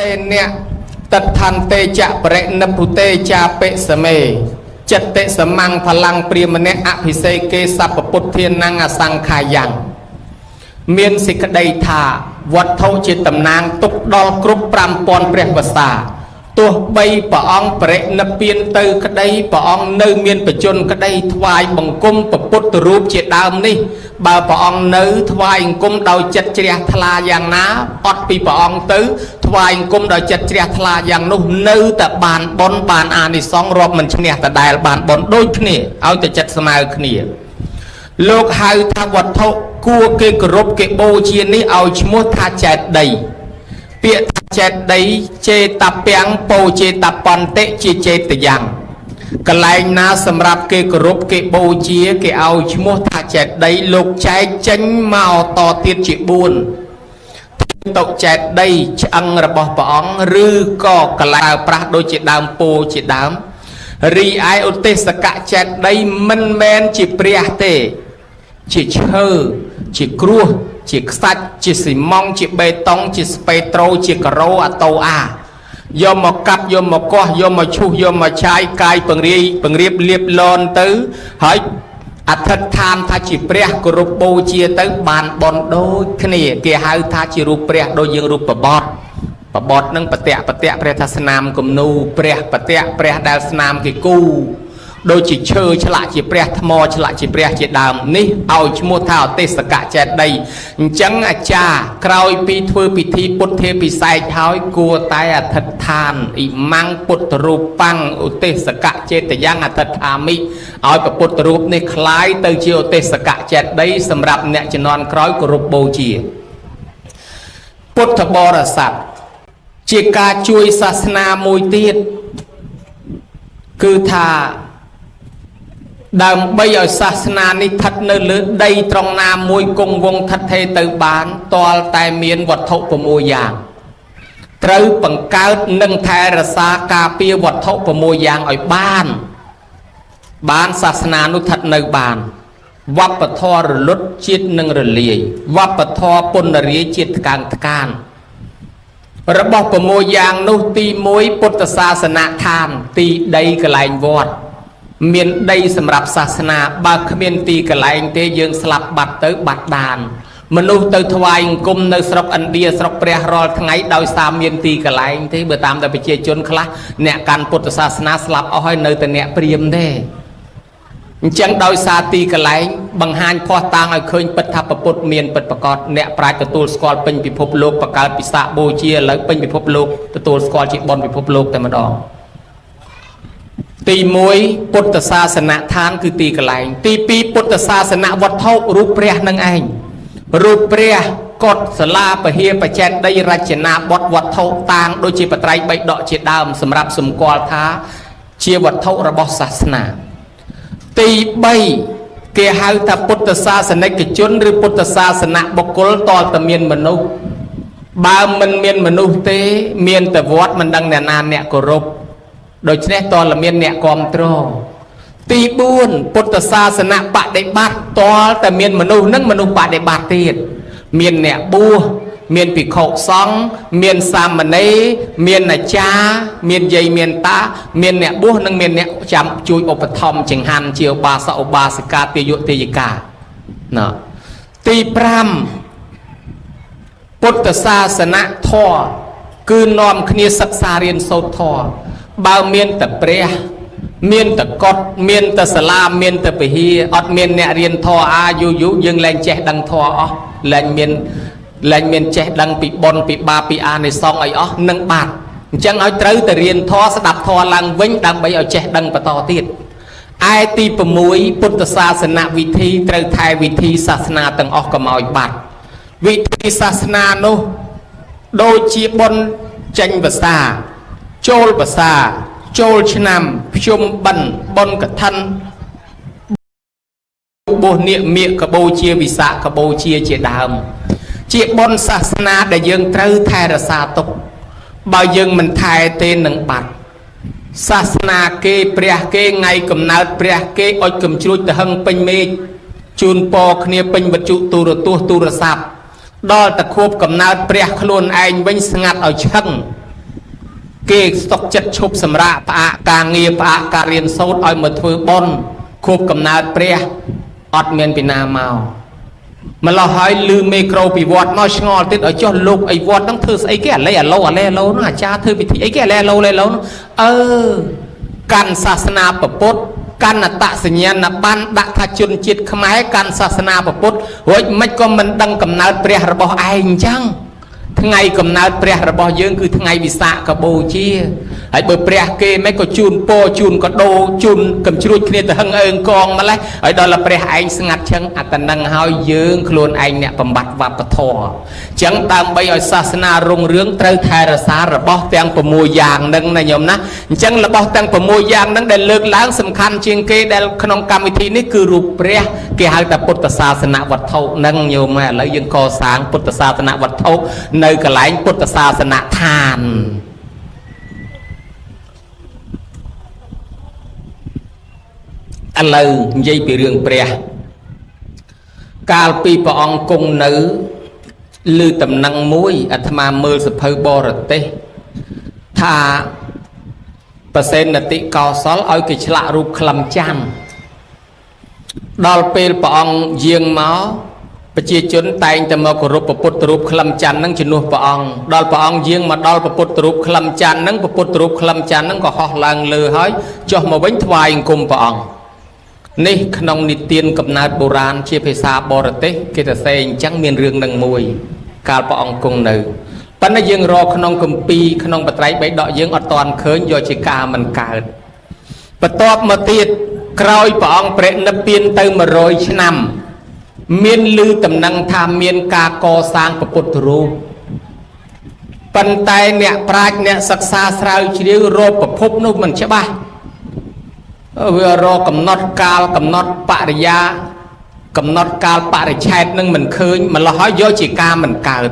តេអ្នកតដ្ឋន្ទេចបរិនិព្វុទេចាពិសមេចិត្តតិសមੰផលាំងព្រាមណៈអភិសេកេសពពុទ្ធានੰអសង្ខាយ៉ាងមានសេចក្តីថាវត្ថុជាតំណាងទុកដល់គ្រប់5000ព្រះវស្សាទោះបីព្រះអង្គបរិនិព្វានទៅក្តីព្រះអង្គនៅមានបជនក្តីថ្វាយបង្គំព្រះពុទ្ធរូបជាដើមនេះបើព្រះអង្គនៅថ្វាយបង្គំដោយចិត្តជ្រះថ្លាយ៉ាងណាអត់ពីព្រះអង្គទៅថ្វាយបង្គំដោយចិត្តជ្រះថ្លាយ៉ាងនោះនៅតែបានបុណ្យបានអានិសង្សរាប់មិនឈ្នះដដែលបានបុណ្យដូចគ្នាឲ្យតែចិត្តស្មើគ្នាលោកហៅថាវត្ថុគួរគេគោរពគេបូជានេះឲ្យឈ្មោះថាចេតិយពាក្យថាចេតិយចេតពាំងពោចេតបន្តិជាចេតយ៉ាងកន្លែងណាសម្រាប់គេគោរពគេបូជាគេឲ្យឈ្មោះថាចេតិយលោកចែកចេញមកតទៀតជា4តុចេតិយឆ្អឹងរបស់ព្រះអង្គឬក៏កន្លែងប្រាស់ដូចជាដើមពោជាដើមរីឯឧទេសកចេតិយមិនមែនជាព្រះទេជាឈើជាគ្រោះជាខ្សាច់ជាស៊ីម៉ង់ជាបេតុងជាស្ពេត្រូជាការ៉ូអាតូអាយកមកកាប់យកមកកោះយកមកឈូសយកមកឆាយកាយពង្រាយពង្រៀបលៀបលនទៅហើយអធិដ្ឋានថាជាព្រះគោរពបូជាទៅបានបនដូចគ្នាគេហៅថាជារូបព្រះដូចយើងរូបបបត់បបត់នឹងបតៈបតៈព្រះថាស្នាមគំនូព្រះបតៈព្រះដែលស្នាមគេគូដូចជាឈើឆ្លាក់ជាព្រះថ្មឆ្លាក់ជាព្រះជាដើមនេះឲ្យឈ្មោះថាអទេសកចេតិយអញ្ចឹងអាចារ្យក្រោយពីធ្វើពិធីពុទ្ធាពិសេសហើយគួរតែអធិដ្ឋានអ៊ីម៉ាំងពុទ្ធរូបាំងឧទេសកចេតយ៉ាងអធិដ្ឋាមិឲ្យព្រះពុទ្ធរូបនេះคล้ายទៅជាឧទេសកចេតិយសម្រាប់អ្នកជំនាន់ក្រោយគោរពបូជាពុទ្ធបរិស័ទជាការជួយសាសនាមួយទៀតគឺថាដើម្បីឲ្យសាសនានេះស្ថិតនៅលើដីត្រង់ណាមួយគង់វង្សស្ថិតថេរទៅបានទាល់តែមានវត្ថុ6យ៉ាងត្រូវបង្កើតនិងថែរក្សាការពារវត្ថុ6យ៉ាងឲ្យបានបានសាសនានោះស្ថិតនៅបានវប្បធម៌រលត់ជាតិនឹងរលាយវប្បធម៌ពន្ធរាយជាតិថ្កើងថ្កានរបស់6យ៉ាងនោះទី1ពុទ្ធសាសនដ្ឋានទីដីកន្លែងវត្តមានដីសម្រាប់សាសនាបើគ្មានទីកន្លែងទេយើងស្លាប់បាត់ទៅបាត់ដានមនុស្សទៅថ្វាយអង្គមនៅស្រុកឥណ្ឌាស្រុកព្រះរាល់ថ្ងៃដោយសារមានទីកន្លែងទេបើតាមតែប្រជាជនខ្លះអ្នកកាន់ពុទ្ធសាសនាស្លាប់អស់ហើយនៅតែអ្នកព្រាមទេអញ្ចឹងដោយសារទីកន្លែងបង្ហាញភ័ស្តុតាងឲ្យឃើញពិតថាពុទ្ធមានពិតប្រកបអ្នកប្រាជ្ញទទួលស្គាល់ពេញពិភពលោកបង្កើតពិសាខបូជាឥឡូវពេញពិភពលោកទទួលស្គាល់ជាបុណ្យពិភពលោកតែម្ដងទី1ពុទ្ធសាសនដ្ឋានគឺទីកន្លែងទី2ពុទ្ធសាសនវត្ថុរូបព្រះនឹងឯងរូបព្រះកុដិសាលាពហិបច្ចេតីរចនាបថវត្ថុតាងដូចជាបត្រៃបីដកជាដើមសម្រាប់សម្គាល់ថាជាវត្ថុរបស់សាសនាទី3គេហៅថាពុទ្ធសាសនិកជនឬពុទ្ធសាសនបុគ្គលតលតែមានមនុស្សបើមិនមានមនុស្សទេមានតែវត្តមិនដឹងអ្នកណាអ្នកគោរពដូច្នេះតលមានអ្នកគ្រប់គ្រងទី4ពុទ្ធសាសនបដិបត្តិតលតែមានមនុស្សនឹងមនុស្សបដិបត្តិទៀតមានអ្នកបួសមានភិក្ខុសង្ឃមានសាមណេរមានអាចារ្យមានយាយមានតាមានអ្នកបួសនិងមានអ្នកចាំជួយឧបត្ថម្ភចង្ហាន់ជាឧបាសកឧបាសិកាទាយុទាយិកាណាទី5ពុទ្ធសាសនធម៌គឺនាំគ្នាសិក្សារៀនសូត្រធម៌បើមានតែព្រះមានតែកុដមានតែសាលាមានតែពហិអត់មានអ្នករៀនធម៌អាយូរយូរយើងលែងចេះដឹងធម៌អស់លែងមានចេះដឹងពីបុណ្យពីបាបពីអានិសង្សអីអស់នឹងបាត់អញ្ចឹងឲ្យត្រូវតែរៀនធម៌ស្ដាប់ធម៌ឡើងវិញដើម្បីឲ្យចេះដឹងបន្តទៀតឯទី6ពុទ្ធសាសនវិធីត្រូវថែវិធីសាសនាទាំងអស់កុំឲ្យបាត់វិធីសាសនានោះដូចជាបុណ្យចេញវស្សាចូលវស្សាចូលឆ្នាំភ្ជុំបិណ្ឌបុណ្យកឋិនបួសនាគមាគបូជាវិសាខបូជាជាដើមជាបុណ្យសាសនាដែលយើងត្រូវថែរក្សាទុកបើយើងមិនថែទេនឹងបាត់សាសនាគេព្រះគេថ្ងៃកំណើតព្រះគេអុចកំជ្រួចទៅហឹងពេញមេឃជូនពរគ្នាពេញវត្ថុទូរទស្សន៍ទូរស័ព្ទដល់តែខួបកំណើតព្រះខ្លួនឯងវិញស្ងាត់ឲ្យឆឹង គេសុកចិត្តឈប់សម្រាកផ្អាកការងារផ្អាកការរៀនសូត្រឲ្យមកធ្វើបុណ្យខួបកំណើតព្រះអត់មានពីណាមកម្លោះហើយលឺមេក្រូពីវត្តមកឆ្ងល់ទៀតឲ្យចុះលោកអីវត្តហ្នឹងធ្វើស្អីគេអាឡេអាឡូអាឡេអាឡូហ្នឹងអាចារ្យធ្វើពិធីអីគេអាឡេអាឡូអាឡេអាឡូហ្នឹងអឺកាន់សាសនាពុទ្ធកាន់អត្តសញ្ញាណប័ណ្ណដាក់ថាជនជាតិខ្មែរកាន់សាសនាពុទ្ធរួចមិនក៏មិនដឹងកំណើតព្រះរបស់ឯងអញ្ចឹងថ្ងៃកំណើតព្រះរបស់យើងគឺថ្ងៃវិសាខបូជាហើយបើព្រះគេមិនក៏ជូនពរជូនកដោជូនកំជ្រួចគ្នាទៅហឹងអើងកងម្លេះហើយដល់ព្រះឯងស្ងាត់ឆឹងអត្តនឹងហើយយើងខ្លួនឯងអ្នកបំបត្តិវប្បធម៌អញ្ចឹងដើម្បីឲ្យសាសនារុងរឿងត្រូវថែរក្សារបស់ទាំង6យ៉ាងហ្នឹងណាញោមណាអញ្ចឹងរបស់ទាំង6យ៉ាងហ្នឹងដែលលើកឡើងសំខាន់ជាងគេដែលក្នុងកម្មវិធីនេះគឺរូបព្រះគេហៅថាពុទ្ធសាសនវត្ថុហ្នឹងញោមឥឡូវយើងកសាងពុទ្ធសាសនវត្ថុនៅកន្លែងពុទ្ធសាសនដ្ឋានឥឡូវនិយាយពីរឿងព្រះកាលពីព្រះអង្គគង់នៅឮតំណែងមួយអាត្មាមើលសភៅបរទេសថាប្រសេនតិកោសលឲ្យគេឆ្លាក់រូបក្លឹមច័ន្ទដល់ពេលព្រះអង្គយាងមកប្រជាជនតែងតែមកគោរពពុទ្ធរូបក្លឹមច័ន្ទនឹងជំនួសព្រះអង្គដល់ព្រះអង្គយាងមកដល់ពុទ្ធរូបក្លឹមច័ន្ទនឹងពុទ្ធរូបក្លឹមច័ន្ទនឹងក៏ហោះឡើងលើហើយចុះមកវិញថ្វាយអង្គមព្រះអង្គនេះក្នុងនិទានកំណើតបុរាណជាភាសាបរទេសគេសរសេរអញ្ចឹងមានរឿងនឹងមួយកាលព្រះអង្គគង់នៅប៉ុន្តែយើងរកក្នុងគម្ពីរក្នុងបត្រៃបិដកយើងអត់ទាន់ឃើញយកជាការមិនកើតបន្ទាប់មកទៀតក្រោយព្រះអង្គប្រនិព្វានទៅ100ឆ្នាំមានឮតំណែងថាមានការកសាងពុទ្ធរូបប៉ុន្តែអ្នកប្រាជ្ញអ្នកសិក្សាស្រាវជ្រាវរកប្រភពនោះមិនច្បាស់វារកកំណត់កាលកំណត់បរិយាកំណត់កាលបរិច្ឆេទនឹងមិនឃើញម្ល៉េះហើយយកជាការមិនកើត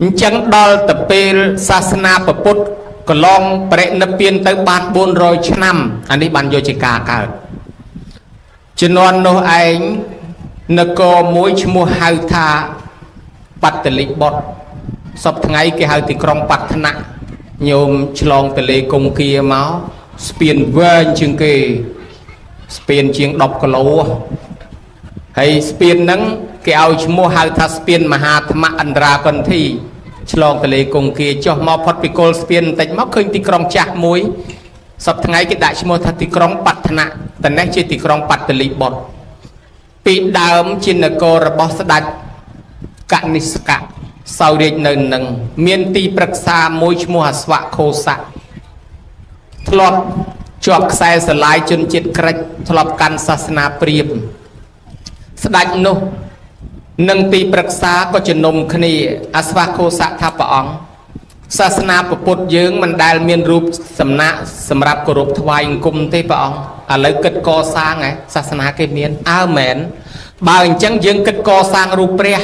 អញ្ចឹងដល់ទៅពេលសាសនាពុទ្ធកន្លងបរិនិព្វានទៅបាន400ឆ្នាំអានេះបានយកជាការកើតជំនាន់នោះឯងនគរមួយឈ្មោះហៅថាបត្តលិបុត្រសពថ្ងៃគេហៅទីក្រុងបឋនៈញោមឆ្លងទលេគង្គាមកស្ពានវែងជាងគេស្ពានជាង10គីឡូហើយស្ពានហ្នឹងគេឲ្យឈ្មោះហៅថាស្ពានមហាធម្មអន្ត្រាកន្ធីឆ្លងទលេគង្គាចុះមកផុតពីគល់ស្ពានបន្តិចមកឃើញទីក្រុងចាស់មួយសពថ្ងៃគេដាក់ឈ្មោះថាទីក្រុងបឋនៈតនេះជាទីក្រុងបត្តលិបុត្រពីដើមជានគររបស់ស្ដេចកនិស្កៈសោយរាជនៅនឹងមានទីប្រឹក្សាមួយឈ្មោះអស្វខោសៈធ្លាប់ជាប់ខ្សែស្រឡាយជនជាតិក្រិចធ្លាប់កាន់សាសនាព្រាហ្មណ៍ស្ដេចនោះនិងទីប្រឹក្សាក៏ជំនុំគ្នាអស្វខោសៈថាព្រះអង្គសាសនាពុទ្ធយើងមិនដែលមានរូបសំណាកសម្រាប់គោរពថ្វាយអង្គមទេព្រះអង្គឥឡូវគិតកសាងហ៎សាសនាគេមានអើមែនបើអញ្ចឹងយើងគិតកសាងរូបព្រះ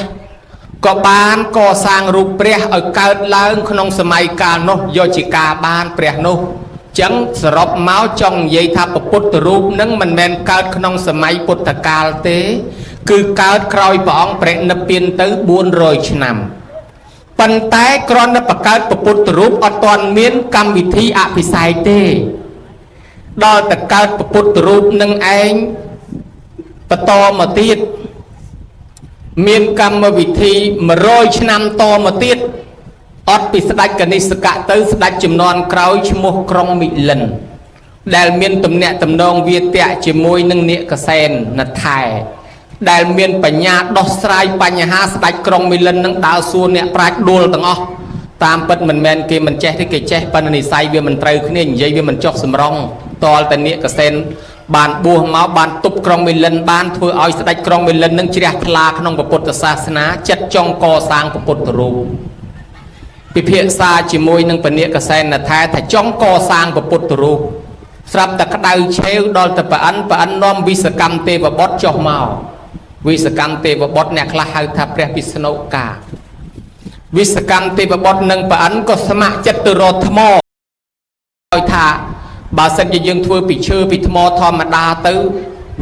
ក៏បានកសាងរូបព្រះឲ្យកើតឡើងក្នុងសម័យកាលនោះយកជាការបានព្រះនោះចឹងសរុបមកចង់និយាយថាពុទ្ធរូបនឹងមិនមែនកើតក្នុងសម័យពុទ្ធកាលទេគឺកើតក្រោយព្រះអង្គប្រនិព្វានទៅ400ឆ្នាំប៉ុន្តែគ្រាន់តែបង្កើតពុទ្ធរូបអត់ទាន់មានកម្មវិធីអភិសេកទេដល់តែកើតពុទ្ធរូបនឹងឯងបន្តមកទៀតមានកម្មវិធី100ឆ្នាំតមកទៀតអត់ពីស្ដេចកនិស្កៈទៅស្ដេចចំនួនក្រោយឈ្មោះក្រុងមិលិនដែលមានទំនាក់ទំនងវាតៈជាមួយនឹងនាគសែននថែដែលមានបញ្ញាដោះស្រាយបញ្ហាស្ដេចក្រុងមិលិននឹងដើរសួរអ្នកប្រាជ្ញដួលទាំងអស់តាមពិតមិនមែនគេមិនចេះទេគេចេះប៉ុន្តែនិស័យវាមិនត្រូវគ្នានិយាយវាមិនចុះសម្រងតលតែនាគសែនបានបួសមកបានទប់ក្រុងមិលិនបានធ្វើឲ្យស្ដេចក្រុងមិលិននឹងជ្រះថ្លាក្នុងពុទ្ធសាសនាចិត្តចង់កសាងពុទ្ធរូបពិភាក្សាជាមួយនឹងពនាកសែនថែថាចង់កសាងពុទ្ធរូបស្រាប់តែក្តៅឆេវដល់ទៅប្រអិនប្រអិននាំវិសកម្មទេវបុត្រចុះមកវិសកម្មទេវបុត្រអ្នកខ្លះហៅថាព្រះពិស្ណុកាវិសកម្មទេវបុត្រនិងប្រអិនក៏ស្ម័គ្រចិត្តទៅរកថ្មឲ្យថាបើសិនជាយើងធ្វើពីឈើពីថ្មធម្មតាទៅ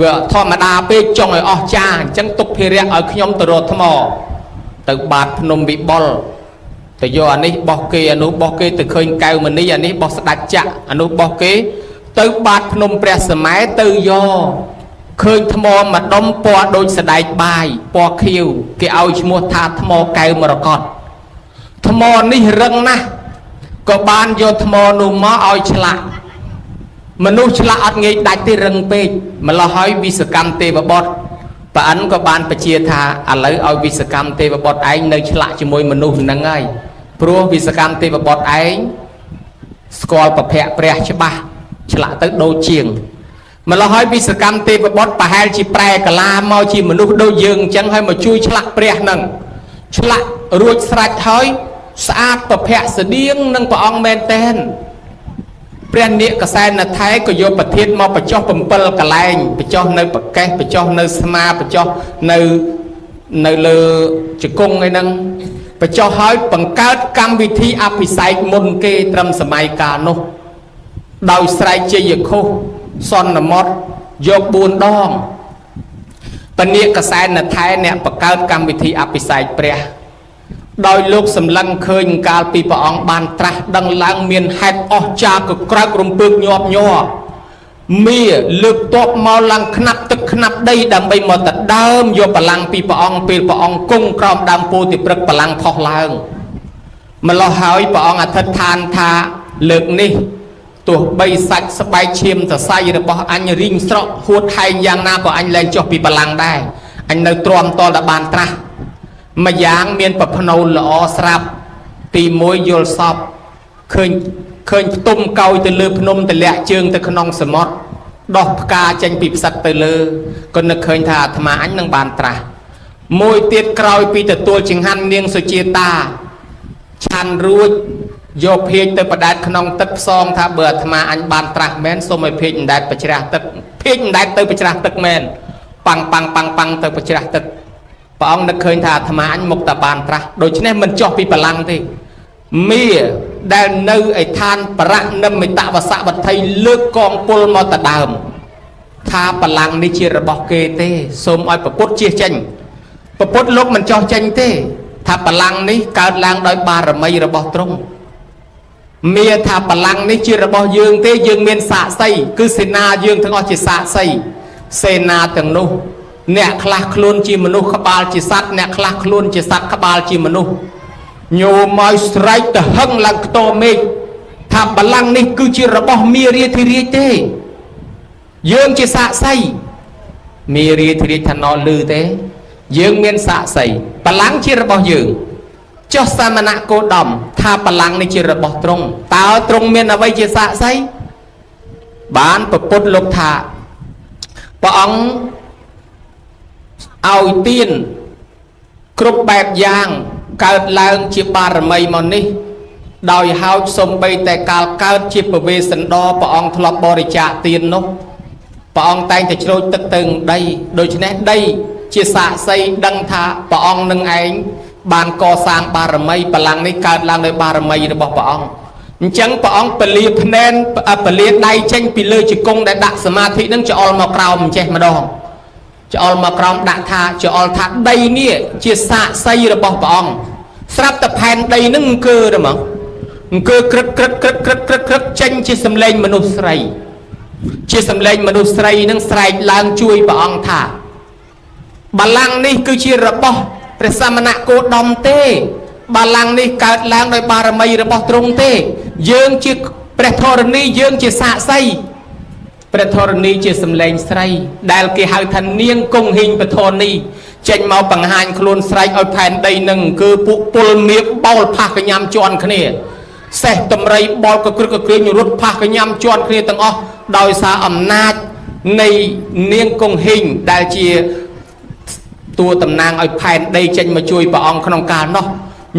វាធម្មតាពេកចង់ឲ្យអស់ចាអញ្ចឹងទុកភារៈឲ្យខ្ញុំទៅរកថ្មទៅបាតភ្នំវិបុល ទៅយកអានេះបោះគេអានោះបោះគេទៅឃើញកៅមនីអានេះបោះស្ដាច់ចក្រអានោះបោះគេទៅបាតភ្នំព្រះសម័យទៅយកឃើញថ្មមួយដុំពណ៌ដូចស្ដែកបាយពណ៌ខៀវគេឲ្យឈ្មោះថាថ្មកែវមរកតថ្មនេះរឹងណាស់ក៏បានយកថ្មនោះមកឲ្យឆ្លាក់មនុស្សឆ្លាក់អត់ងាយដាច់ទេរឹងពេកម្លោះហើយវិសកម្មទេវបុត្រប្រអិនក៏បានបជាថាឥឡូវឲ្យវិសកម្មទេវបុត្រឯងនៅឆ្លាក់ជាមួយមនុស្សហ្នឹងហើយព្រោះវិសកម្មទេវបុត្រឯងស្គាល់ប្រភពព្រះច្បាស់ឆ្លាក់ទៅដូចជាងម្លោះហើយវិសកម្មទេវបុត្រប្រហែលជាប្រែកាឡាមកជាមនុស្សដូចយើងអញ្ចឹងហើយមកជួយឆ្លាក់ព្រះហ្នឹងឆ្លាក់រួចស្រេចហើយស្អាតប្រភពស្តៀងនឹងព្រះអង្គមែនតែនព្រះនាគកសែនថៃក៏យកប្រធានមកបញ្ចុះ7កន្លែងបញ្ចុះនៅប្រកេះបញ្ចុះនៅស្មាបញ្ចុះនៅនៅលើជង្គង់អីហ្នឹងបញ្ចុះហើយបង្កើតកម្មវិធីអភិសេកមុនគេត្រឹមសម័យកាលនោះដោយស្រែកជ័យឃុសសន្មត់យក4ដងពនាគកសែនថែអ្នកបង្កើតកម្មវិធីអភិសេកព្រះដោយលោកសម្លឹងឃើញកាលពីព្រះអង្គបានត្រាស់ដឹងឡើងមានហេតុអស្ចារ្យកក្រើករំពើកញាប់ញ័រមាលើកតបមកឡើងខ្នាប់ទឹកខ្នាប់ដីដើម្បីមកតដើមយកបលាំងពីព្រះអង្គពេលព្រះអង្គគង់ក្រោមដើមពោធិព្រឹកបលាំងផុសឡើងម្លោះហើយព្រះអង្គអធិដ្ឋានថាលើកនេះទោះបីសាច់ស្បែកឈាមសរសៃរបស់អញរីងស្រក់ហួតហែងយ៉ាងណាក៏អញលែងចុះពីបលាំងដែរអញនៅទ្រាំតតែបានត្រាស់ម្យ៉ាងមានប្រភ្នូលល្អស្រាប់ទី1យល់សពឃើញផ្ទុំកោយទៅលើភ្នំទលាក់ជើងទៅក្នុងសមុទ្រដោះផ្កាចេញពីផ្សិតទៅលើក៏នឹកឃើញថាអាត្មាអញនឹងបានត្រាស់មួយទៀតក្រោយពីទទួលចង្ហាន់នាងសុជាតាឆាន់រួចយកភៀកទៅបដែតក្នុងទឹកផ្សងថាបើអាត្មាអញបានត្រាស់មែនសូមឲ្យភៀកអណ្ដែតប្រច្រាស់ទឹកភៀកអណ្ដែតទៅប្រច្រាស់ទឹកមែនប៉ាំងប៉ាំងប៉ាំងប៉ាំងទៅប្រច្រាស់ទឹកព្រះអង្គនឹកឃើញថាអាត្មាអញមុខតែបានត្រាស់ដូច្នេះមិនចុះពីបលាំងទេមាដែលនៅឯឋានបរនិមិត្តវសវត្ថីលើកកងពលមកតដើមថាបលាំងនេះជារបស់គេទេសូមឲ្យប្រពុតជៀសចេញប្រពុតលោកមិនចោះចេញទេថាបលាំងនេះកើតឡើងដោយបារមីរបស់ទ្រង់មាថាបលាំងនេះជារបស់យើងទេយើងមានសាក្សីគឺសេនាយើងទាំងអស់ជាសាក្សីសេនាទាំងនោះអ្នកខ្លះខ្លួនជាមនុស្សក្បាលជាសត្វអ្នកខ្លះខ្លួនជាសត្វក្បាលជាមនុស្សញោមឲ្យស្រែកទៅហឹងឡើងខ្ទមមេឃថាបលាំងនេះគឺជារបស់មារាធិរាជទេយើងជាសាក្សីមារាធិរាជថាណលឺទេយើងមានសាក្សីបលាំងជារបស់យើងចុះសមណៈគោដមថាបលាំងនេះជារបស់ទ្រង់តើទ្រង់មានអ្វីជាសាក្សីបានប្រពុតលោកថាព្រះអង្គឲ្យទានគ្រប់បែបយ៉ាងកើតឡើងជាបារមីមកនេះដោយហោចសំបីតែកាលកើតជាពវេសន្តរព្រះអង្គធ្លាប់បរិច្ចាគទាននោះព្រះអង្គតែងតែជ្រោចទឹកទៅដីដូច្នេះដីជាសាក្សីដឹងថាព្រះអង្គនឹងឯងបានកសាងបារមីបលាំងនេះកើតឡើងដោយបារមីរបស់ព្រះអង្គអញ្ចឹងព្រះអង្គពលាភ្នែនពលាដៃចេញពីលើជង្គង់ដែលដាក់សមាធិនឹងច្អល់មកក្រោមអញ្ចេះម្ដងច្អល់មកក្រោមដាក់ថាច្អល់ថាដីនេះជាសាក្សីរបស់ព្រះអង្គស្រាប់តែផែនដីនឹងអង្គើទៅហ្មងអង្គើក្រឹកក្រឹកក្រឹកក្រឹកក្រឹកក្រឹកចេញជាសម្លេងមនុស្សស្រីជាសម្លេងមនុស្សស្រីនឹងស្រែកឡើងជួយព្រះអង្គថាបលាំងនេះគឺជារបស់ព្រះសមណៈគោដមទេបលាំងនេះកើតឡើងដោយបារមីរបស់ទ្រង់ទេយើងជាព្រះធរណីយើងជាសាក្សីព្រះធរណីជាសម្លេងស្រីដែលគេហៅថានាងគង្ហីងពធនីចេញមកបង្ហាញខ្លួនស្រែកឲ្យផែនដីនឹងគឺពួកពលមៀបបោលផាសកញ្ញាំជន់គ្នាសេះតម្រៃបោលកក្រឹកកគ្រាញរត់ផាសកញ្ញាំជន់គ្នាទាំងអស់ដោយសារអំណាចនៃនាងគង្ហីងដែលជាតួតំណាងឲ្យផែនដីចេញមកជួយព្រះអង្គក្នុងកាលនោះ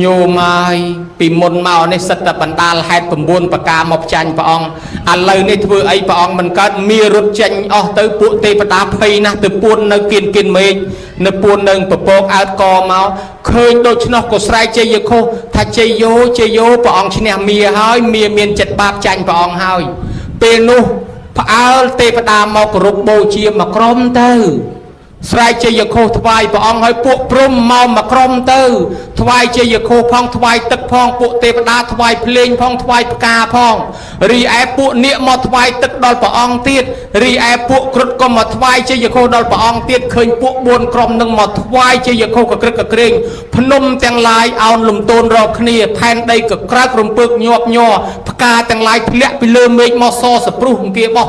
ញោមហើយពីមុនមកនេះសិតតែបណ្ដាលហេតុ9ប្រការមកចាញ់ព្រះអង្គឥឡូវនេះធ្វើអីព្រះអង្គមិនកើតមារត់ចេញអស់ទៅពួកទេវតាភ័យណាស់ទៅពួននៅគៀនគៀនមេឃនៅពួននឹងពពកអើតកមកឃើញដូច្នោះក៏ស្រែកជ័យឃោសថាជ័យយោជ័យយោព្រះអង្គឈ្នះមាហើយមាមានចិត្តបាបចាញ់ព្រះអង្គហើយពេលនោះផ្អើលទេវតាមកគោរពបូជាមួយក្រុមទៅ ស្រែកជ័យឃោសថ្វាយព្រះអង្គឲ្យពួកព្រំមកមកក្រុមទៅថ្វាយជ័យឃោសផងថ្វាយទឹកផងពួកទេវតាថ្វាយភ្លេងផងថ្វាយផ្កាផងរីឯពួកនាគមកថ្វាយទឹកដល់ព្រះអង្គទៀតរីឯពួកគ្រុឌក៏មកថ្វាយជ័យឃោសដល់ព្រះអង្គទៀតឃើញពួក4ក្រុមនឹងមកថ្វាយជ័យឃោសកក្រឹកកក្រែងភ្នំទាំងឡាយអោនលំទោនរកគ្នាផែនដីកក្រើករំពើកញាប់ញ័រផ្កាទាំងឡាយធ្លាក់ពីលើមេឃមកសសព្រុសអង្គាបោះ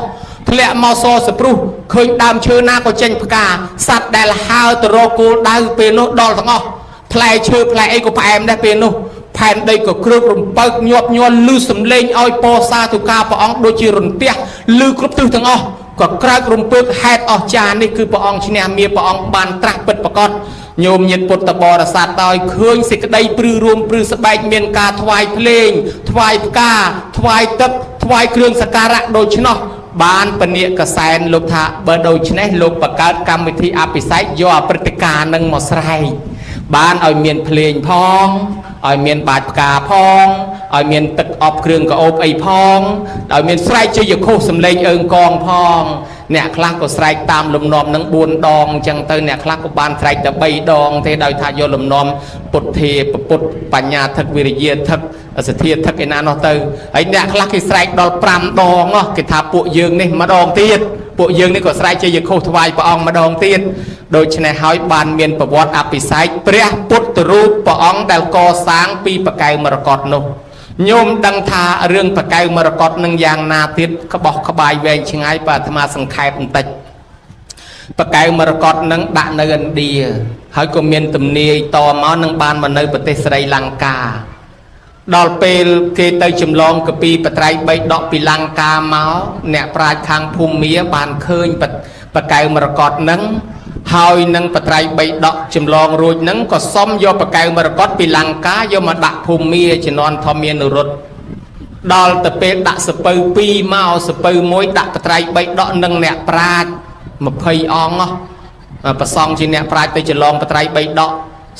ធ្លាក់មកសសព្រុសឃើញដើមឈើណាក៏ចេញផ្កាសត្វដែលហើទៅរកគោលដៅពេលនោះដល់ទាំងអស់ផ្លែឈើផ្លែអីក៏ផ្អែមដែរពេលនោះផែនដីក៏គ្រើករំពើកញាប់ញ័រលឺសំឡេងឲ្យពោសាធុការព្រះអង្គដូចជារន្ទះលឺគ្រប់ទិសទាំងអស់ក៏ក្រើករំពើកហេតុអស្ចារ្យនេះគឺព្រះអង្គឈ្នះមាព្រះអង្គបានត្រាស់ពិតប្រកបញោមញាតពុទ្ធបរិស័ទដោយឃើញសេចក្តីព្រឺរួមព្រឺស្បែកមានការថ្វាយភ្លេងថ្វាយផ្កាថ្វាយទឹកថ្វាយគ្រឿងសក្ការៈដូច្នោះបានពនិកសែនលោកថាបើដូច្នេះលោកបង្កើតកម្មវិធីអភិសេកយកអព្រឹត្តិការណ៍នឹងមកស្រែកបានឲ្យមានភ្លេងផងឲ្យមានបាចផ្កាផងឲ្យមានទឹកអប់គ្រឿងក្រអូបអីផងឲ្យមានស្រែកជ័យឃោសសំឡេងអើងកងផងអ្នកខ្លះក៏ស្រែកតាមលំនាំនឹង4ដងអញ្ចឹងទៅអ្នកខ្លះក៏បានស្រែកតែ3ដងទេដោយថាយកលំនាំពុទ្ធាពុទ្ធបញ្ញាធឹកវិរិយាធឹកសទ្ធាធឹកឯណានោះទៅហើយអ្នកខ្លះគេស្រែកដល់5ដងនោះគេថាពួកយើងនេះម្ដងទៀតពួកយើងនេះក៏ស្រែកជ័យឃោសថ្វាយព្រះអង្គម្ដងទៀតដូច្នេះហើយបានមានប្រវត្តិអភិសេកព្រះពុទ្ធរូបព្រះអង្គដែលកសាងពីបកែវមរកតនោះញោមដឹងថារឿងបកែវមរកតនឹងយ៉ាងណាទៀតក្បោះក្បាយវែងឆ្ងាយបើអាត្មាសង្ខេបបន្តិចបកែវមរកតនឹងដាក់នៅឥណ្ឌាហើយក៏មានទំនាយតមកនឹងបានមកនៅប្រទេសស្រីលង្កាដល់ពេលគេទៅចម្លងកពីបត្រៃបីដកពីលង្កាមកអ្នកប្រាជ្ញខាងភូមិបានឃើញបកែវមរកតនឹងហើយនឹងបត្រៃបីដកចម្លងរួចនឹងក៏សុំយកបកែវមរកតពីលង្កាយកមកដាក់ភូមិជំនាន់ធម្មានុរុទ្ធដល់ទៅពេលដាក់សពៅ2មកសពៅមួយដាក់បត្រៃបីដកនឹងអ្នកប្រាជ្ញ20អង្គប្រសង់ជាអ្នកប្រាជ្ញទៅចម្លងបត្រៃបីដក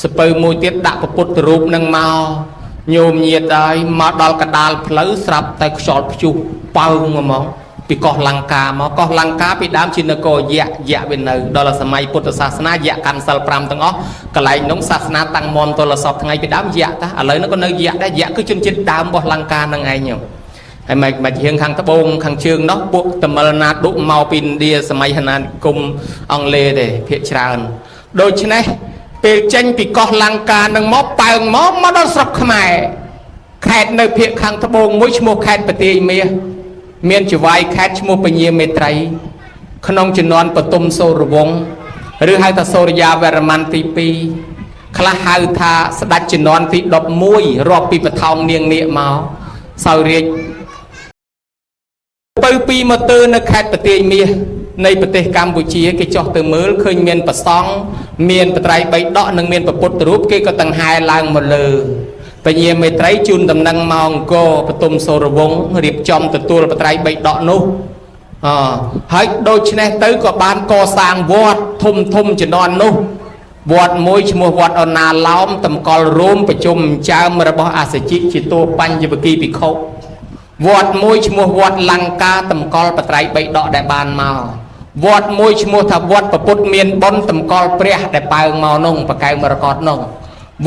សពៅមួយទៀតដាក់ពុទ្ធរូបនឹងមកញោមញាតហើយមកដល់កដាលផ្លូវស្រាប់តែខ្យល់ព្យុះប៉ើងហ្មងពីកោះលង្កាមកកោះលង្កាពីដើមជានគរយៈយៈវានៅដល់សម័យពុទ្ធសាសនាយៈកាន់សិល5ទាំងអស់កន្លែងនោះសាសនាតាំងមមទលសពថ្ងៃពីដើមយៈតាឥឡូវនោះក៏នៅយៈដែរយៈគឺជនជាតិដើមរបស់លង្កានឹងឯងញោមហើយមកជាងខាងត្បូងខាងជើងនោះពួកតមិលណាឌុមកពីឥណ្ឌាសម័យហណានិគមអង់គ្លេសទេភាគច្រើនដូច្នេះពេលចេញពីកោះលង្កានឹងមកប៉ើងមកមកដល់ស្រុកខ្មែរខេត្តនៅភាគខាងត្បូងមួយឈ្មោះខេត្តបន្ទាយមាសមានចវាយខេត្តឈ្មោះពញាមេត្រីក្នុងជំនាន់បទុមសូរវង្សឬហៅថាសូរិយាវរ្ម័នទី2ខ្លះហៅថាស្ដេចជំនាន់ទី11រាប់ពីបថោងនាងនាគមកសោយរាជពៅពីមកទើនៅខេត្តបន្ទាយមាសនៃប្រទេសកម្ពុជាគេចុះទៅមើលឃើញមានប្រសង់មានបត្រៃបីដកនិងមានពុទ្ធរូបគេក៏តង្ហែឡើងមកលើពញាមេត្រីជូនដំណឹងមកអង្គរបទុមសូរវង្សរៀបចំទទួលបត្រៃបីដកនោះហើយដូច្នេះទៅក៏បានកសាងវត្តធំធំជំនាន់នោះវត្តមួយឈ្មោះវត្តអណាឡោមតម្កល់រួមប្រជុំចើមរបស់អសជិជាតួបញ្ញវគិភិក្ខុវត្តមួយឈ្មោះវត្តលង្កាតម្កល់បត្រៃបីដកដែលបានមកវត្តមួយឈ្មោះថាវត្តពុទ្ធមានបុណ្យតម្កល់ព្រះដែលប៉ើងមកនោះបកែវមរកតនោះ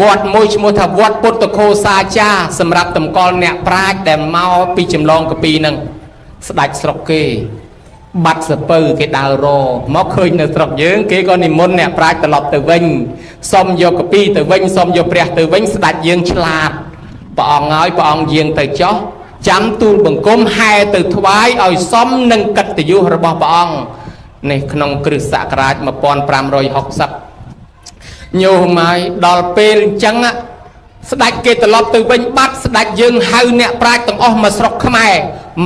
វត្តមួយឈ្មោះថាវត្តពុទ្ធខោសាចាសម្រាប់តម្កល់អ្នកប្រាជ្ញដែលមកពីចម្លងកពីនឹងស្ដេចស្រុកគេបាត់សពៅគេដើររមកឃើញនៅស្រុកយើងគេក៏និមន្តអ្នកប្រាជ្ញត្រឡប់ទៅវិញសុំយកកពីទៅវិញសុំយកព្រះទៅវិញស្ដេចយើងឆ្លាតព្រះអង្គហើយព្រះអង្គយាងទៅចោះចាំទូលបង្គំហែទៅថ្វាយឲ្យសមនឹងកិត្តិយសរបស់ព្រះអង្គនេះក្នុងគ្រិស្តសករាជ1560ញោមហើយដល់ពេលអញ្ចឹងស្ដេចគេត្រឡប់ទៅវិញបាត់ស្ដេចយើងហៅអ្នកប្រាជ្ញទាំងអស់មកស្រុកខ្មែរ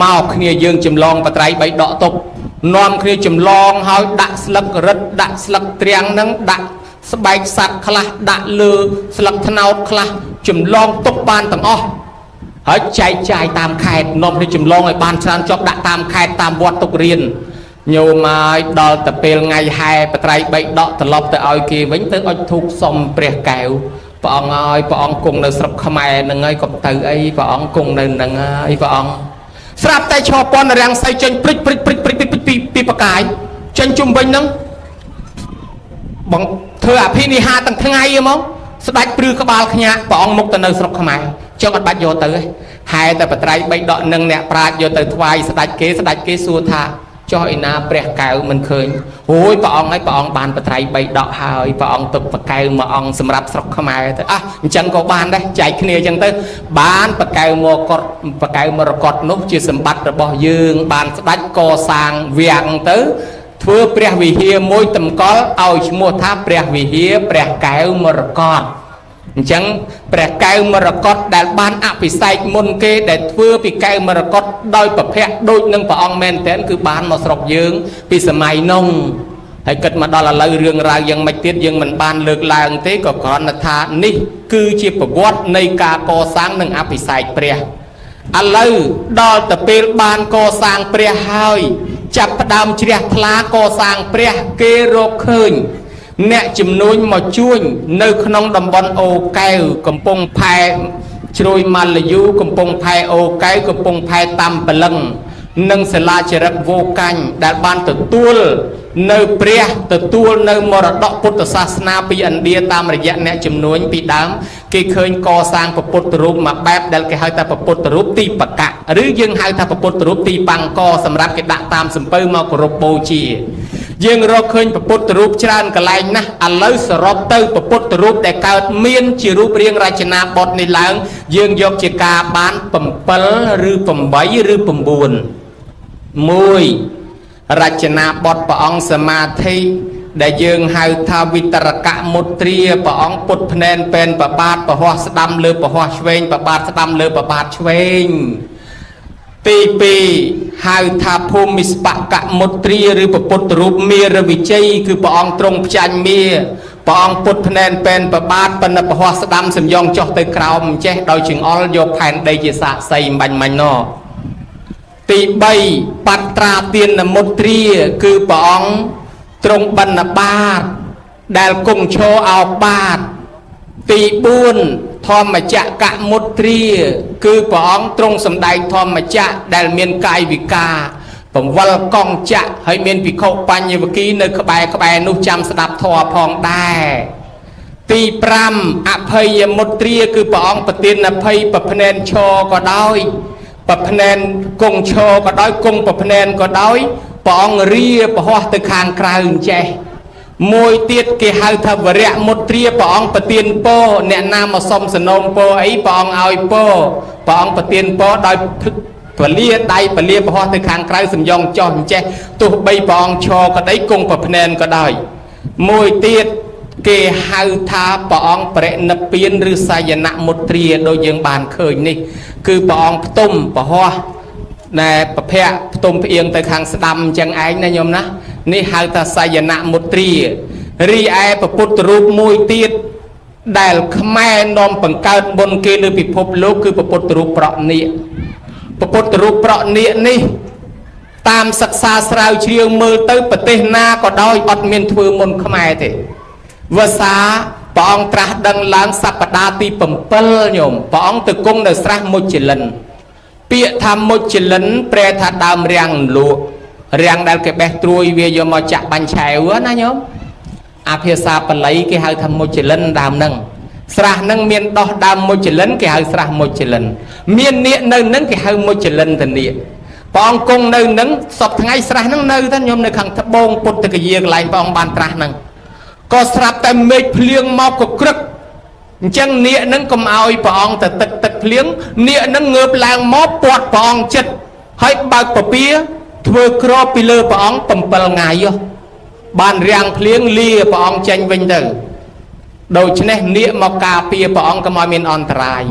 មកគ្នាយើងចម្លងបត្រៃបីដកទុកនាំគ្នាចម្លងហើយដាក់ស្លឹករឹតដាក់ស្លឹកត្រាំងនឹងដាក់ស្បែកសត្វខ្លះដាក់លើស្លឹកត្នោតខ្លះចម្លងទុកបានទាំងអស់ហើយចែកចាយតាមខេត្តនាំគ្នាចម្លងឲ្យបានច្រើនជាប់ដាក់តាមខេត្តតាមវត្តទុករៀនញោមហើយដល់ទៅពេលថ្ងៃហែបត្រៃបីដកត្រឡប់ទៅឲ្យគេវិញទៅអុជធូបសុំព្រះកែវព្រះអង្គហើយព្រះអង្គគង់នៅស្រុកខ្មែរនឹងហើយកុំទៅអីព្រះអង្គគង់នៅនឹងហើយព្រះអង្គស្រាប់តែឈរពន្ធរាំងសីចេញព្រិចព្រិចព្រិចព្រិចពីបកាយចេញជុំវិញហ្នឹង បងធ្វើអភិនិហាទាំងថ្ងៃហ្មងស្ដេចព្រឺក្បាលខ្ញាក់ព្រះអង្គមុខទៅនៅស្រុកខ្មែរចុងអត់បាច់យកទៅទេហែតែបត្រៃបីដកនឹងអ្នកប្រាជ្ញយកទៅថ្វាយស្ដេចគេស្ដេចគេសួរថាចុះឯណាព្រះកែវមិនឃើញអូយព្រះអង្គហើយព្រះអង្គបានបត្រៃបីដកហើយព្រះអង្គទុកបកែវមួយអង្គសម្រាប់ស្រុកខ្មែរទៅអះអញ្ចឹងក៏បានដែរចែកគ្នាអញ្ចឹងទៅបានបកែវមកកតបកែវមរកតនោះជាសម្បត្តិរបស់យើងបានស្ដេចកសាងវាំងទៅធ្វើព្រះវិហារមួយតម្កល់ឲ្យឈ្មោះថាព្រះវិហារព្រះកែវមរកតអញ្ចឹងព្រះកែវមរកតដែលបានអភិសេកមុនគេដែលធ្វើពីកែវមរកតដោយប្រភពដូចនឹងព្រះអង្គមែនទែនគឺបានមកស្រុកយើងពីសម័យនោះហើយគិតមកដល់ឥឡូវរឿងរ៉ាវយ៉ាងម៉េចទៀតយើងមិនបានលើកឡើងទេក៏គ្រាន់តែថានេះគឺជាប្រវត្តិនៃការកសាងនិងអភិសេកព្រះឥឡូវដល់ទៅពេលបានកសាងព្រះហើយចាប់ផ្ដើមជ្រះថ្លាកសាងព្រះគេរកឃើញអ្នកជំនួញមកជួញនៅក្នុងតំបន់អូកែវកំពង់ផែជ្រោយម៉ាឡាយូកំពង់ផែអូកែវកំពង់ផែតាំបលឹងនិងសិលាចារឹកវោកាញ់ដែលបានទទួលនៅព្រះទទួលនៅមរតកពុទ្ធសាសនាពីឥណ្ឌាតាមរយៈអ្នកជំនួញពីដើមគេឃើញកសាងពុទ្ធរូបមួយបែបដែលគេហៅថាពុទ្ធរូបទីបកៈឬយើងហៅថាពុទ្ធរូបទីបង្កសម្រាប់គេដាក់តាមសំពៅមកគោរពបូជាយើងរកឃើញពុទ្ធរូបច្រើនកន្លែងណាស់ឥឡូវសរុបទៅពុទ្ធរូបដែលកើតមានជារូបរាងរចនាបថនេះឡើងយើងយកជាការបាន7ឬ8ឬ9 1រចនាបថព្រះអង្គសមាធិដែលយើងហៅថាវិតរកមុទ្រាព្រះអង្គពុតភ្នែនពេនប្របាទពហោះស្ដាំលើពហោះឆ្វេងប្របាទស្ដាំលើប្របាទឆ្វេងទី2ហៅថាភូមិស្បកមុទ្រាឬពុទ្ធរូបមារវិជ័យគឺព្រះអង្គទ្រង់ផ្ចាញ់មារព្រះអង្គពុតភ្នែនពេនប្របាទប៉ុន្តែពហោះស្ដាំសំយងចុះទៅក្រោមចេះដោយចង្អុលយកផែនដីជាសាកសីបាញ់មាញ់ណទី3បត្រាទានមុទ្រាគឺព្រះអង្គទ្រង់បណ្ឌបាតដែលគង់ឈរអោបាតទី4ធម្មចក្រមុទ្រាគឺព្រះអង្គទ្រង់សម្ដែងធម្មចក្រដែលមានកាយវិការបង្វិលកង់ចក្រហើយមានភិក្ខុបញ្ញវគិនៅក្បែរក្បែរនោះចាំស្ដាប់ធម៌ផងដែរទី5អភ័យមុទ្រាគឺព្រះអង្គប្រទានអភ័យប្រភ្នែនឈរក៏ដោយប្រភ្នែនគង់ឈរក៏ដោយគង់ប្រភ្នែនក៏ដោយព្រះអង្គរាពហោះទៅខាងក្រៅអញ្ចេះមួយទៀតគេហៅថាវរៈមុទ្រាព្រះអង្គប្រទានពរអ្នកណាមកសុំសនំពរអីព្រះអង្គឲ្យពរព្រះអង្គប្រទានពរដោយពលាដៃពលាពហោះទៅខាងក្រៅសំយងចោះអញ្ចេះទោះបីព្រះអង្គឈរក៏ដីគង់ប្រភ្នែនក៏ដោយមួយទៀតគេហៅថាព្រះអង្គបរិនិព្វានឬសយនមុទ្រាដូចយើងបានឃើញនេះគឺព្រះអង្គផ្ទុំពហោះណែប្រភៈផ្ទុំផ្អៀងទៅខាងស្ដាំអញ្ចឹងឯងណាញោមណានេះហៅថាសយនមុទ្រារីឯពុទ្ធរូបមួយទៀតដែលខ្មែរនាំបង្កើតមុនគេលើពិភពលោកគឺពុទ្ធរូបប្រក់នាគពុទ្ធរូបប្រក់នាគនេះតាមសិក្សាស្រាវជ្រាវមើលទៅប្រទេសណាក៏ដោយអត់មានធ្វើមុនខ្មែរទេវសាព្រះអង្គត្រាស់ដឹងឡើងសប្តាហ៍ទី7ញោមព្រះអង្គទៅគង់នៅស្រះមុជលិនពាក្យថាមុជលិនប្រែថាដើមរាំងលក់រាំងដែលគេបេះត្រួយវាយកមកចាក់បាញ់ឆែវណាញោមអាភាសាបាលីគេហៅថាមុជលិនដើមហ្នឹងស្រះហ្នឹងមានដោះដើមមុជលិនគេហៅស្រះមុជលិនមាននាគនៅហ្នឹងគេហៅមុជលិនតនាគព្រះអង្គគង់នៅហ្នឹងសពថ្ងៃស្រះហ្នឹងនៅតែញោមនៅខាងត្បូងពុទ្ធគយាកន្លែងព្រះអង្គបានត្រាស់ហ្នឹងក៏ស្រាប់តែមេឃភ្លៀងមកក៏ក្រឹកអញ្ចឹងនាគហ្នឹងកុំឲ្យព្រះអង្គទៅទឹកទឹកភ្លៀងនាគហ្នឹងងើបឡើងមកពាត់ព្រះអង្គចិត្តហើយបើកពពាធ្វើក្របពីលើព្រះអង្គ7ថ្ងៃបានរាំងភ្លៀងលាព្រះអង្គចេញវិញទៅដូច្នេះនាគមកការពារព្រះអង្គកុំឲ្យមានអន្តរាយ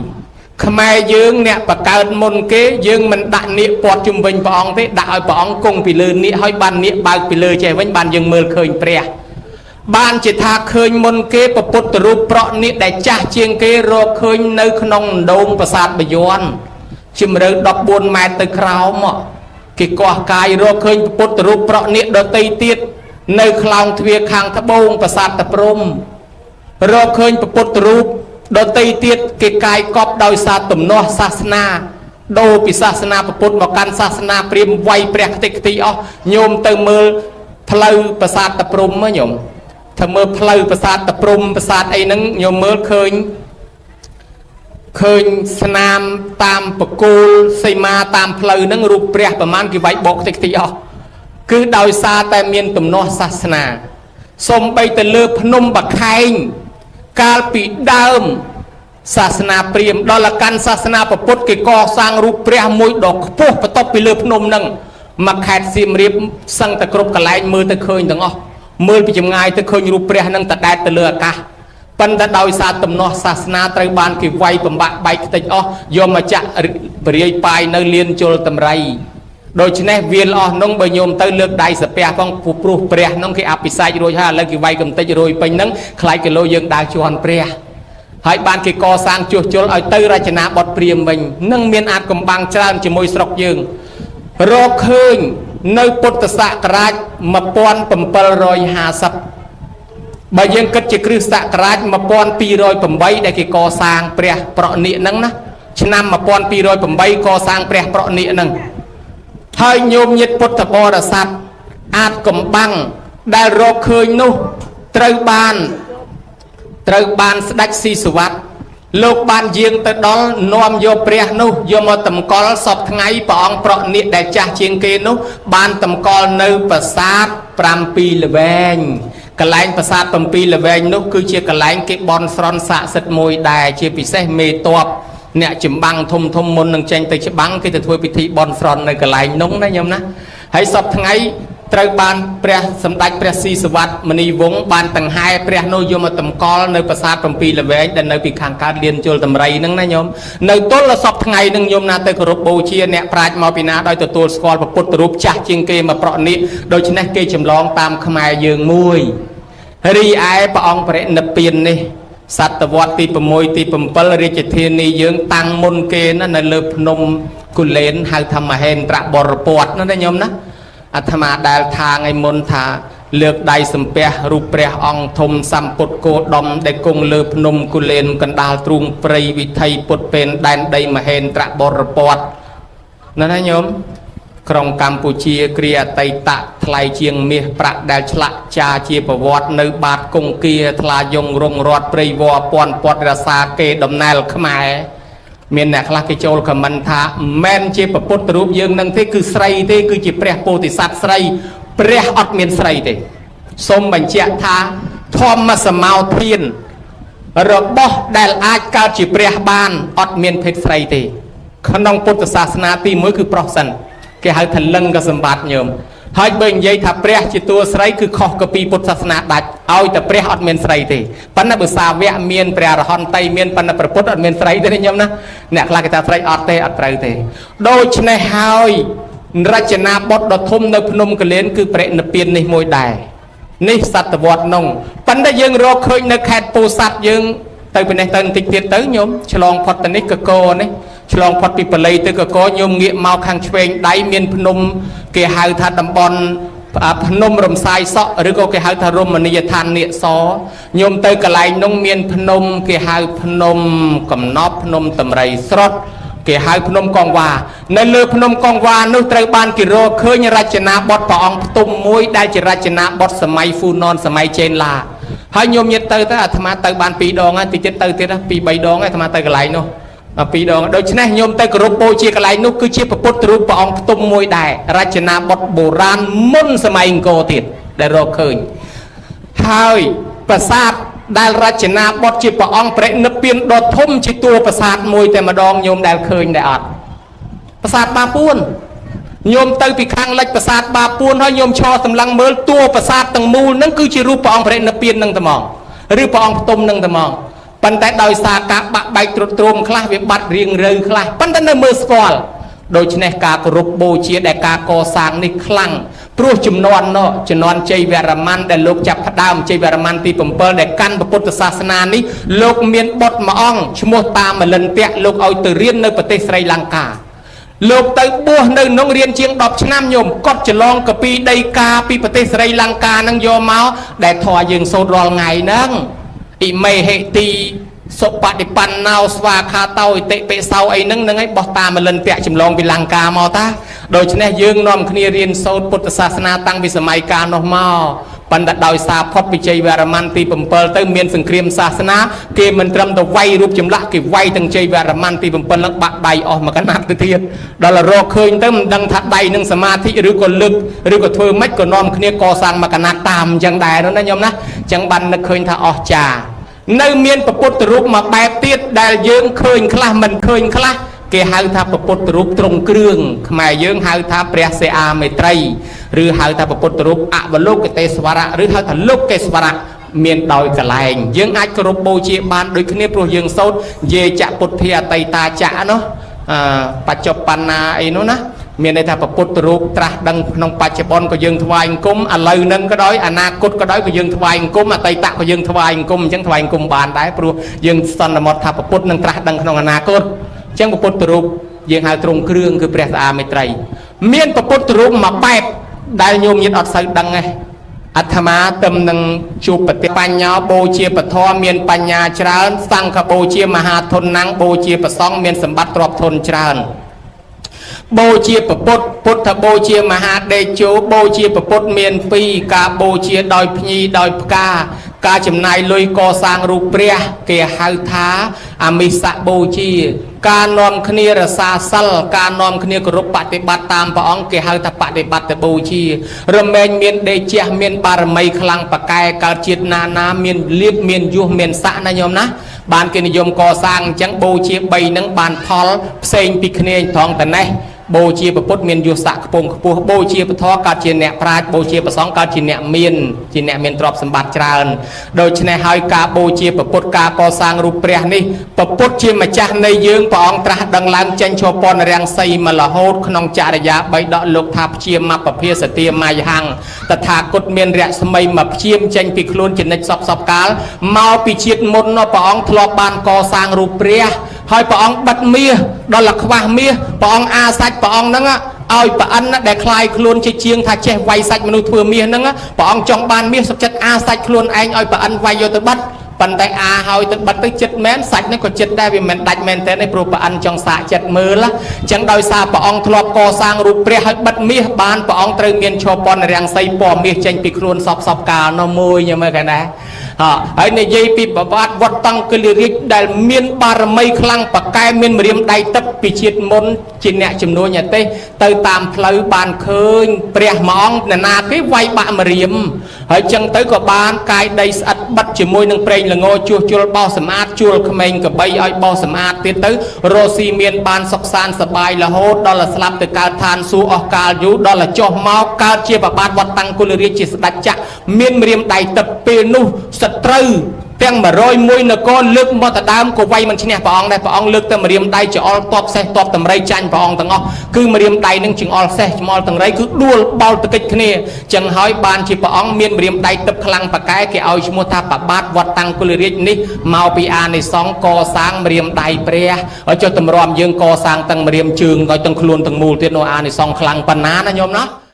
ខ្មែរយើងអ្នកបកើតមុនគេយើងមិនដាក់នាគពាត់ជំវិញព្រះអង្គទេដាក់ឲ្យព្រះអង្គគង់ពីលើនាគហើយបាននាគបើកពីលើចេះវិញបានយើងមើលឃើញព្រះបានជាថាឃើញមុនគេពុទ្ធរូបប្រក់នាគដែលចាស់ជាងគេរកឃើញនៅក្នុងដងប្រាសាទបាយ័នជំរៅ14ម៉ែត្រទៅក្រោមគេកោះកាយរកឃើញពុទ្ធរូបប្រក់នាគដតីទៀតនៅខ្លោងទ្វារខាងត្បូងប្រាសាទតាព្រំរកឃើញពុទ្ធរូបដតីទៀតគេកាយកប់ដោយសារទំនាស់សាសនាដូរពីសាសនាពុទ្ធមកកាន់សាសនាព្រាហ្មណ៍វាយព្រះខ្ទេចខ្ទីអស់ញោមទៅមើលផ្លូវប្រាសាទតាព្រំញោម ថាមើលផ្លូវប្រាសាទតាព្រំប្រាសាទអីហ្នឹងញោមមើលឃើញឃើញស្នាមតាមបកគូលសីមាតាមផ្លូវហ្នឹងរូបព្រះប្រមាណគេវាយបកតិចតិចអស់គឺដោយសារតែមានទំនាស់សាសនាសំបីទៅលើភ្នំបាខែងកាលពីដើមសាសនាព្រាហ្មណ៍ដល់កាន់សាសនាពុទ្ធគេកសាងរូបព្រះមួយដ៏ខ្ពស់បន្ទាប់ពីលើភ្នំហ្នឹងមកខេត្តសៀមរាបសឹងតែគ្រប់កន្លែងមើលទៅឃើញទាំងអស់មើលពីចម្ងាយទៅឃើញរូបព្រះហ្នឹងតដែតទៅលើអាកាសប៉ុន្តែដោយសារទំនាស់សាសនាត្រូវបានគេវាយបំបាក់បែកខ្ទេចអស់យកមកចាក់បរិយាយប៉ាយនៅលៀនជុលតម្រៃដូច្នេះវាលអស់នោះបើញោមទៅលើកដៃសាពះផងព្រោះព្រះនោះគេអភិសេករួចហើយឥឡូវគេវាយកំតិចរួយពេញហ្នឹងខ្លាចគីឡូយើងដើរជន់ព្រះហើយបានគេកសាងជួសជុលឲ្យទៅរចនាបថព្រាមវិញនឹងមានអាចកំបាំងច្រើនជាមួយស្រុកយើងរកឃើញនៅពុទ្ធសករាជ1750បើយើងគិតជាគ្រិស្តសករាជ1208ដែលគេកសាងព្រះប្រណិហ្នឹងណាឆ្នាំ1208កសាងព្រះប្រណិហ្នឹងហើយញោមញាតិពុទ្ធបរិស័ទអាចកំបាំងដែលរកឃើញនោះត្រូវបានស្ដេចស៊ីសុវត្ថិលោកបានយាងទៅដល់នាំយកព្រះនោះយកមកតម្កល់សពថ្ងៃព្រះអង្គប្រណិដែលចាស់ជាងគេនោះបានតម្កល់នៅប្រាសាទ7ល្វែងកន្លែងប្រាសាទ7ល្វែងនោះគឺជាកន្លែងគេបន់ស្រន់ស័ក្តិសិទ្ធិមួយដែរជាពិសេសមេតបអ្នកចម្បាំងធំធំមុននឹងចេញទៅច្បាំងគេទៅធ្វើពិធីបន់ស្រន់នៅកន្លែងនោះណាញោមណាហើយសពថ្ងៃត្រូវបានព្រះសម្ដេចព្រះស៊ីសុវត្ថិមនីវង្សបានតង្ហែព្រះនោះយកមកតម្កល់នៅប្រាសាទ7ល្វែងដែលនៅពីខាងកើតលៀនជុលតម្រៃហ្នឹងណាញោមនៅទល់សពថ្ងៃហ្នឹងញោមណាទៅគោរពបូជាអ្នកប្រាជ្ញមកពីណាដោយទទួលស្គាល់ពុទ្ធរូបចាស់ជាងគេមកប្រក់នេះដូច្នេះគេចម្លងតាមខ្មែរយើងមួយរីឯព្រះអង្គបរិនិព្វាននេះសតវត្សទី6ទី7រាជធានីយើងតាំងមុនគេណានៅលើភ្នំគូលែនហៅថាមហេន្ទ្របរពតណាញោមណាអាត្មាដែលថាថ្ងៃមុនថាលើកដៃសំពះរូបព្រះអង្គធំសម្ពុទ្ធគោដមដែលគង់លើភ្នំគូលែនកណ្ដាលទ្រូងព្រៃវិថីពុទ្ធពេនដែនដីមហេន្ទ្របរពតណាណាញោមក្រុងកម្ពុជាគ្រាអតីតៈថ្លៃជាងមាសប្រាក់ដែលឆ្លាក់ចាជាប្រវត្តិនៅបាតគង្គាថ្លាយងរងរត់ព្រៃវរពាន់ពតរសាគេដំណែលខ្មែរមានអ្នកខ្លះគេចូលខមមិនថាមិនជាពុទ្ធរូបយើងនឹងទេគឺស្រីទេគឺជាព្រះពោធិសត្វស្រីព្រះអត់មានស្រីទេសូមបញ្ជាក់ថាធម្មសមោធានរបស់ដែលអាចកើតជាព្រះបានអត់មានភេទស្រីទេក្នុងពុទ្ធសាសនាទី1គឺប្រុសសិនគេហៅថាលិង្គសម្បត្តិញោមហើយបើនិយាយថាព្រះជាតួស្រីគឺខុសកពីពុទ្ធសាសនាដាច់ឲ្យតែព្រះអត់មានស្រីទេប៉ុន្តែបើសាវកមានព្រះអរហន្តមានប៉ុន្តែព្រះពុទ្ធអត់មានស្រីទេញោមណាអ្នកខ្លះគេថាស្រីអត់ទេអត់ត្រូវទេដូច្នេះហើយរចនាបថដ៏ធំនៅភ្នំគូលែនគឺបរិនិព្វាននេះមួយដែរនេះសតវត្សនោះប៉ុន្តែយើងរកឃើញនៅខេត្តពោធិ៍សាត់យើងទៅពីនេះទៅបន្តិចទៀតទៅញោមឆ្លងផុតទៅនេះកកនេះឆ្លងផុតពីប៉លីទៅកកញោមងាកមកខាងឆ្វេងដៃមានភ្នំគេហៅថាតំបន់ភ្នំរំសាយសក់ឬក៏គេហៅថារមណីយដ្ឋាននាគសញោមទៅកន្លែងនោះមានភ្នំគេហៅភ្នំកំណប់ភ្នំតម្រៃស្រុតគេហៅភ្នំកងវ៉ានៅលើភ្នំកងវ៉ានោះត្រូវបានគេរកឃើញរចនាបថព្រះអង្គផ្ទុំមួយដែលជារចនាបថសម័យហ្វូណនសម័យចេនឡាហើយញោមញាតទៅទៅអាត្មាទៅបាន2ដងហើយតិចទៀតទៅទៀត2 3ដងហើយអាត្មាទៅកន្លែងនោះ2ដងដូច្នេះញោមទៅគោរពបូជាកន្លែងនោះគឺជាពុទ្ធរូបព្រះអង្គផ្ទុំមួយដែររចនាបថបុរាណមុនសម័យអង្គរទៀតដែលរកឃើញហើយប្រាសាទដែលរចនាបថជាព្រះអង្គបរិនិព្វានដ៏ធំជាតួប្រាសាទមួយតែម្ដងញោមដែលឃើញដែរអត់ប្រាសាទបាពួនញោមទៅពីខាងលិចប្រាសាទបាពួនហើយញោមឈរសម្លឹងមើលតួប្រាសាទទាំងមូលហ្នឹងគឺជារូបព្រះអង្គបរិនិព្វានហ្នឹងតែហ្មងឬព្រះអង្គផ្ទុំហ្នឹងតែហ្មងប៉ុន្តែដោយសារការបាក់បែកទ្រុឌទ្រោមខ្លះវាបាត់រៀងរើខ្លះប៉ុន្តែនៅមើលស្គាល់ដូច្នេះការគោរពបូជាដែលការកសាងនេះខ្លាំងព្រោះចំនួននោះចំនួនជ័យវរ្ម័នដែលលោកចាប់ផ្ដើមជ័យវរ្ម័នទី7ដែលកាន់ពុទ្ធសាសនានេះលោកមានបុត្រមួយអង្គឈ្មោះតាមលិន្ទៈលោកឲ្យទៅរៀននៅប្រទេសស្រីលង្កាលោកទៅបួសនៅក្នុងរៀនជាង10ឆ្នាំញោមកត់ច្រឡងកពីដីកាពីប្រទេសស្រីលង្កានឹងយកមកដែលធွာយើងសូត្ររាល់ថ្ងៃហ្នឹងអ៊ីមេហេទីសុបតិបណ្ណោស្វាខាតោអិតិបិសោអីហ្នឹងហ្នឹងឯងបោះតាមលិន្ទៈចម្លងពីលង្កាមកតាដូច្នេះយើងនាំគ្នារៀនសូត្រពុទ្ធសាសនាតាំងពីសម័យកាលនោះមក ប៉ុន្តែដោយសារផុតពីជ័យវរ្ម័នទី7ទៅមានសង្គ្រាមសាសនាគេមិនត្រឹមតែវាយរូបចម្លាក់គេវាយទាំងជ័យវរ្ម័នទី7នឹងបាក់ដៃអស់មកកណាត់ទៅទៀតដល់រកឃើញទៅមិនដឹងថាដៃនឹងសមាធិឬក៏លឹកឬក៏ធ្វើម៉េចក៏នាំគ្នាកសាងមកកណាត់តាមអញ្ចឹងដែរនោះណាញោមណាអញ្ចឹងបាននឹកឃើញថាអស្ចារ្យនៅមានពពុទ្ធរូបមួយបែបទៀតដែលយើងឃើញខ្លះមិនឃើញខ្លះគេហៅថាពពុទ្ធរូបត្រង់គ្រឿងខ្មែរយើងហៅថាព្រះសេអាមេត្រីឬហៅថាពពុទ្ធរូបអវលោកតេស្វរៈឬហៅថាលោកេស្វរៈមានដោយកលែងយើងអាចគោរពបូជាបានដូចគ្នាព្រោះយើងសូត្រយេចៈពុទ្ធាអតីតាចៈនោះបច្ចុប្បន្នាអីនោះណាមានន័យថាពពុទ្ធរូបត្រាស់ដឹងក្នុងបច្ចុប្បន្នក៏យើងថ្វាយអង្គមឥឡូវហ្នឹងក៏ដោយអនាគតក៏ដោយក៏យើងថ្វាយអង្គមអតីតក៏យើងថ្វាយអង្គមអញ្ចឹងថ្វាយអង្គមបានដែរព្រោះយើងសន្មតថាពពុទ្ធនឹងត្រាស់ដឹងក្នុងអនាគតអញ្ចឹងពពុទ្ធរូបយើងហៅត្រង់គ្រឿងគឺព្រះស្អាមេត្រីមានពពុទ្ធរូបមួយបែបដែលញោមញាតអត់សូវដឹងទេអាត្មាទឹមនឹងជួបប្រតិបញ្ញោបូជាពធមានបញ្ញាច្រើនសង្ឃបូជាមហាធនណាំងបូជាប្រសង់មានសម្បត្តិទ្រព្យធនច្រើនបូជាពពុទ្ធពុទ្ធបូជាមហាដេជោបូជាពពុទ្ធមានពីរការបូជាដោយភ្ញីដោយផ្កាការចំណាយលុយកសាងរូបព្រះគេហៅថាអមិសបូជាការនាំគ្នារសាសិលការនាំគ្នាគោរពបតិបត្តិតាមព្រះអង្គគេហៅថាបតិបត្តិបូជារមែងមានដេជះមានបារមីខ្លាំងប្រកែកើតជាតិណាណាមានលៀបមានយុះមានស័កណាញោមណាបានគេនិយមកសាងអញ្ចឹងបូជា3នឹងបានផលផ្សេងពីគ្នាត្រង់តែនេះបូជាពុទ្ធមានយុស័កខ្ពង់ខ្ពស់បូជាពធកើតជាអ្នកប្រាជ្ញបូជាប្រសងកើតជាអ្នកមានជាអ្នកមានទ្រព្យសម្បត្តិច្រើនដូច្នេះហើយការបូជាពុទ្ធការកសាងរូបព្រះនេះពុទ្ធជាម្ចាស់នៃយើងព្រះអង្គត្រាស់ដឹងឡើងចេញឈរពនរាំងសីមរហូតក្នុងចរិយាបីដកលោកថាព្យាមពភាសទាមយហੰតថាគតមានរស្មីមកព្យាមចេញពីខ្លួនចនិចសពសពកាលមកពីជាតិមុនព្រះអង្គធ្លាប់បានកសាងរូបព្រះហើយព្រះអង្គបិទមាសដល់លខ្វះមាសព្រះអង្គអាសាច់ព្រះអង្គហ្នឹងឲ្យប្រអិនដែលคลายខ្លួនជាជាងថាចេះវាយសាច់មនុស្សធ្វើមាសហ្នឹងព្រះអង្គចង់បានមាសសុខចិត្តអាសាច់ខ្លួនឯងឲ្យប្រអិនវាយយកទៅបិទប៉ុន្តែអាហើយទៅបិទទៅចិត្តមែនសាច់ហ្នឹងក៏ចិត្តដែរវាមិនដាច់មែនទេព្រោះប្រអិនចង់សាកចិត្តមើលអញ្ចឹងដោយសារព្រះអង្គធ្លាប់កសាងរូបព្រះឲ្យបិទមាសបានព្រះអង្គត្រូវមានឈរពនរាំងសីពណ៌មាសចេញពីខ្លួនសពសពកាលនោះមួយញមើលកណ្ដាហើយនិយាយពីប្រវត្តិវត្តតង្គលរាជដែលមានបារមីខ្លាំងប្រកែមានម្រាមដៃទឹកពីជាតិមុនជាអ្នកជំនួញអទេសទៅតាមផ្លូវបានឃើញព្រះមួយអង្គនរណាគេវាយបាក់ម្រាមហើយចឹងទៅក៏បានកាយដីស្អិតបិទជាមួយនឹងប្រេងល្ងជួសជុលបោសសម្អាតជួលក្មេងកបីឲ្យបោសសម្អាតទៀតទៅរស់ស៊ីមានបានសុខសាន្តសបាយរហូតដល់ស្លាប់ទៅកើតឋានសួគ៌អស់កាលយូរដល់ចុះមកកើតជាប្របាទវត្តតង្គលរាជជាស្ដេចចក្រមានម្រាមដៃទឹកពេលនោះសត្រូវទាំង101នគរលើកមកតដើមក៏វាយមិនឈ្នះព្រះអង្គដែរព្រះអង្គលើកទៅម្រាមដៃចអល់តបសេះតបតម្រៃចាញ់ព្រះអង្គទាំងអស់គឺម្រាមដៃនឹងចង្អល់សេះចង្អល់តម្រៃគឺដួលបោលតកិច្ចគ្នាចឹងហើយបានជាព្រះអង្គមានម្រាមដៃទឹកខ្លាំងប្រកែគេឲ្យឈ្មោះថាប្របាទវត្តតង្គលរាជនេះមកពីអានិសង្សកសាងម្រាមដៃព្រះហើយចុះតម្រាំយើងកសាងទាំងម្រាមជើងដល់ទាំងខ្លួនទាំងមូលទៀតនោះអានិសង្សខ្លាំងប៉ុណ្ណាណាញោមណា។